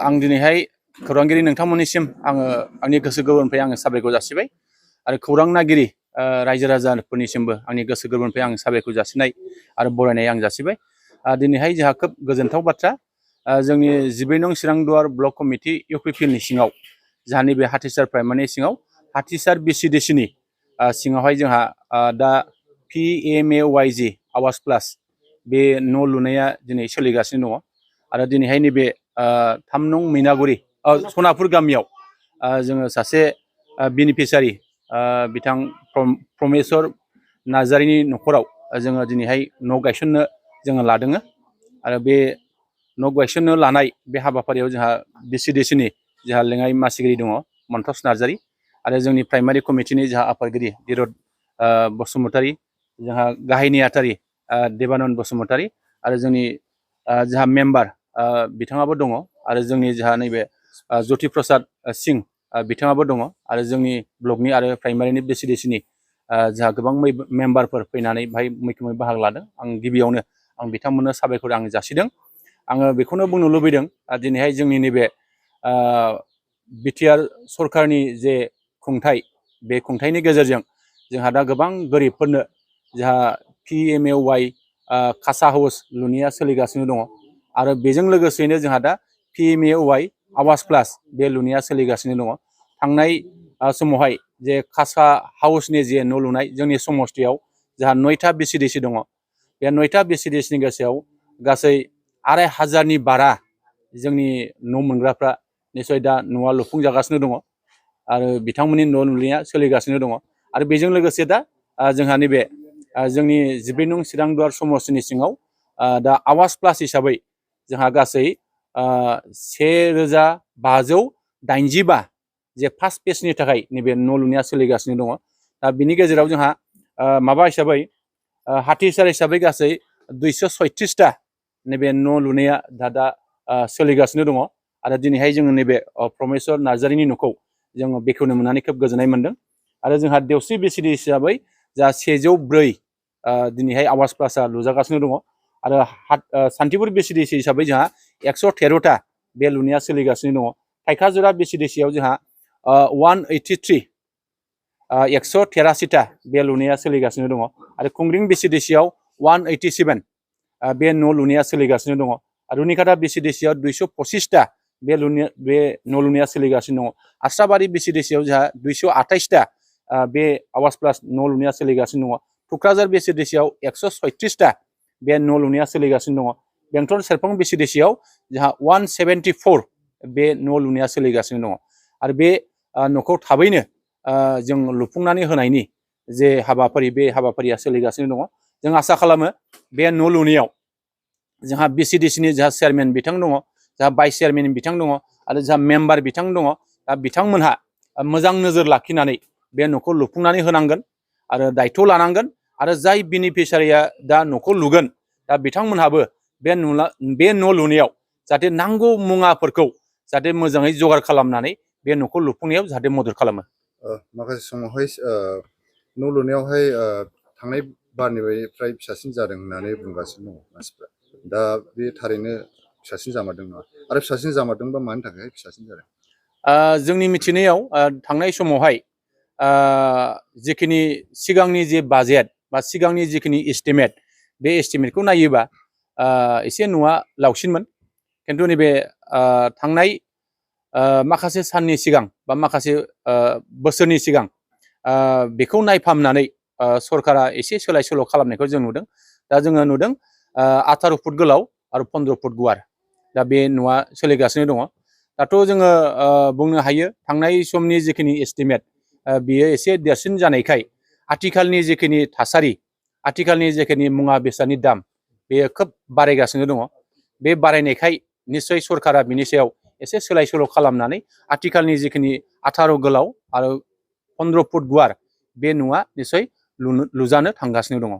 आं दिनैहाय खौरांगिरि नोंथांमोननिसिम आङो आंनि गोसो गोरबोनिफ्राय आङो साबायखर जासिबाय आरो खौरां नागिरि रायजो राजाफोरनिसिमबो आंनि गोसो गोरबोनिफ्राय आं साबायखर जासिनाय आरो बरायनाय आं जासिबाय। दिनैहाय जोंहा खोब गोजोनथाव बाथ्रा जोंनि 12 नं चिरां दुवार ब्लक कमिटि इउपिपिएलनि सिङाव जोंहा नैबे हाथिसार प्राइमारिनि सिङाव हाथिसार बिसिडिसिनि सिङावहाय जोंहा दा PMAY-G आवास प्लास बे न' लुनाया दिनै सोलिगासिनो दङ आरो दिनैहाय नैबे 3 नं मैनागुरि सनापुर गामियाव जोङो सासे बेनिफिसारि बिथां प्रमेश्वर नार्जारिनि न'खराव जोङो दिनैहाय न' गायसननो जोङो लादों आरो बे न' गायसननो लानाय बे हाबाफारियाव जोंहा बिसिडिसिनि जोंहा लेङाइ मासिगिरि दङ मन्थस नार्जारि आरो जोंनि प्राइमारि कमिटिनि जोंहा आफादगिरि धीरत बसुमतारी जोंहा गाहाय नेहाथारि देबानन्द बसुमतारी आरो जोंनि जोंहा मेम्बार बिथाङाबो दङ आरो जोंनि जोंहा नैबे ज्योति प्रसाद सिंह बिथाङाबो दङ आरो जोंनि ब्लकनि आरो प्राइमारिनि बिसिडिसिनि जोंहा गोबां मेम्बारफोर फैनानै बाहाय मैखोमै बाहागो लादों। आं गिबियावनो आं बिथांमोननो साबायखर आं जासिदों। आङो बेखौनो बुंनो लुबैदों दिनैहाय जोंनि नैबे बिटिआर सरकारनि जे खुंथाय बे खुंथायनि गेजेरजों जोंहा दा गोबां गोरिबफोरनो जोंहा PMAY खासा हाउस लुनाया सोलिगासिनो दङ आरो बेजों लोगोसेनो जोंहा दा PMAY आवास प्लास बे लुनाया सोलिगासिनो दङ। थांनाय समावहाय जे खासा हाउसनि जे न' लुनाय जोंनि समस्थियाव जोंहा 9था बिसिडिसि दङ। बे 9था बिसिडिसिनि गोसोआव गासै 2500नि बारा जोंनि न' मोनग्राफ्रा निसय दा न'आ लुफुंजागासिनो दङ आरो बिथांमोननि न' लुनाया सोलिगासिनो दङ आरो बेजों लोगोसे दा जोंहा नैबे जोंनि 12 नं चिरां दुवार समस्थिनि सिङाव दा आवास प्लास हिसाबै जोंहा गासै 1585 जे फार्स्ट फेजनि थाखाय नैबे न' लुनाया सोलिगासिनो दङ। दा बिनि गेजेराव जोंहा माबा हिसाबै हाथिसार हिसाबै गासै 236टा नैबे न' लुनाया दा सोलिगासिनो दङ आरो दिनैहाय जोङो नैबे प्रमेश्वर नार्जारिनि न'खौ जोङो बेखेवनो मोननानै खोब गोजोननाय मोनदों आरो जोंहा देवस्रि बिसिडि हिसाबै जा 104 दिनैहाय आवास प्लासआ लुजागासिनो दङ आरो सान्तिपुर बिसिडिसि हिसाबै जोंहा 113टा बे लुनाया सोलिगासिनो दङ। थाइखाजुरा बिसिडिसियाव जोंहा 183 183टा बे लुनाया सोलिगासिनो दङ आरो खुंग्रिं बिसिडिसियाव 187 बे न' लुनाया सोलिगासिनो दङ आरो रुनिकाटा बिसिडिसियाव 225टा बे न' लुनाया सोलिगासिनो दङ। आस्राबारि बिसिडिसियाव जोंहा 228टा बे आवास प्लास न' लुनाया सोलिगासिनो दङ। टुक्राझार बिसिडिसियाव 136टा बे न' लुनाया सोलिगासिनो दङ। बेंटल सेरफां बिसिडिसियाव जोंहा 174 बे न' लुनाया सोलिगासिनो दङ आरो बे न'खौ थाबैनो जों लुफुंनानै होनायनि जे हाबाफारि बे हाबाफारिया सोलिगासिनो दङ। जों आसा खालामो बे न' लुनायाव जोंहा बिसिडिसिनि जोंहा चेयारमेन बिथां दङ, जोंहा भाइस चेयारमेन बिथां दङ आरो जोंहा मेम्बार बिथां दङ। दा बिथांमोनहा मोजां नोजोर लाखिनानै बे न'खौ लुफुंनानै होनांगोन आरो दायथ' लानांगोन आरो जाय बेनिफिसारिया दा न'खौ लुगोन दा बिथांमोनहाबो बे न' लुनायाव जाहाथे नांगौ मुवाफोरखौ जाहाथे मोजाङै जगार खालामनानै बे न'खौ लुफुंनायाव जाहाथे मदद खालामो। माखासे समावहाय न' लुनायावहाय थांनाय बारनिफ्राय फिसासिन जादों होननानै बुंगासिनो दङ मानसिफ्रा। दा बे थारैनो फिसासिन जामारदों नामा आरो फिसासिन जामारदोंबा मानि थाखाय फिसासिन जादों? जोंनि मिथिनायाव थांनाय समावहाय जिखिनि सिगांनि जे बाजेट बा सिगांनि जिखिनि एस्टिमेट बे एस्टिमेटखौ नायोबा एसे न'आ लावसिनमोन खिन्थु नैबे थांनाय माखासे साननि सिगां बा माखासे बोसोरनि सिगां बेखौ नायफामनानै सरकारा एसे सोलाय सोल' खालामनायखौ जों नुदों। दा जोङो नुदों 18 फुट गोलाव आरो 15 फुट गुवार दा बे न'आ सोलिगासिनो दङ। दाथ' जोङो बुंनो हायो थांनाय समनि जिखिनि एस्टिमेट बियो एसे देरसिन जानायखाय आथिखालनि जिखिनि थासारि आथिखालनि जिखिनि मुवा बेसादनि दाम बेयो खोब बारायगासिनो दङ। बे बारायनायखाय निस्सय सरकारा बिनि सायाव एसे सोलाय सोल' खालामनानै आथिखालनि जिखिनि 18 गोलाव आरो 15 फुट गुवार बे न'आ निस्सय लुजानो थांगासिनो दङ।